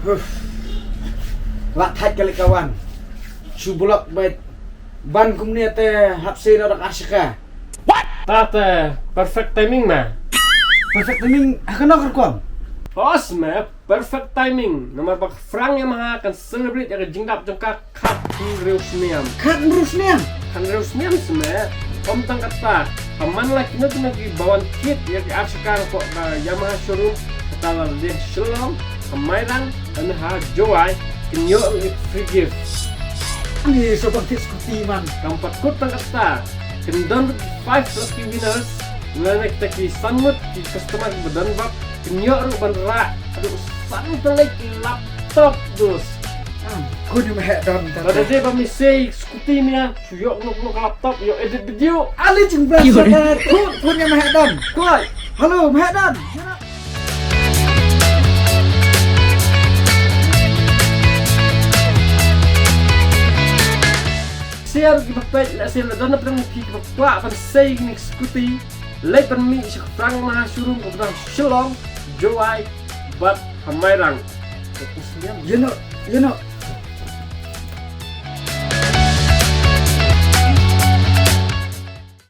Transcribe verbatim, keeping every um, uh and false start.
Huh. Lah thait ka leh ka wan. Shu block bad ban kumne te hap sei noh da ka shaka. What? Ta te perfect timing ma. Perfect timing ha kano ka rukom? Os ma, perfect timing. Namar ba Frank Yamaha kan celebrate ïa ka jingdap jong ka khathynriew snem. Khathynriew snem? Khathynriew snem sma. Ym tang kata, ha man la kino kino ki ba wan thied ïa ki ar shaka hapoh ka Yamaha showroom, kata la dei Shillong, ha Mairang, lane ha Jowai, kin ïoh ruh ïa ki free gift. Ani shu ban thied scooty man. Kam pat kut tang kata, kin don ruh ki five lucky winners, lane kita ki san ngut ki customer ki ba don bok, kin ïoh ruh ban rah haduh san tylli ki laptop, dos. Am, kut ïa ma heh don. Lada dei ba mi sei scooty mia, shu ïoh kano kano ka laptop, ïoh edit video. Ali jingbam sa ka kut, kut ïa ma heh don. Kut. Hello ma heh don. Share ki ba peit, lehse la don na pdeng phi ki ba kwah ban sei kine ki scooty. Leit ban mih sha ka Frank Yamaha showroom kaba don Shillong, Jowai bad ha Mairang. Ïa no, ïa no.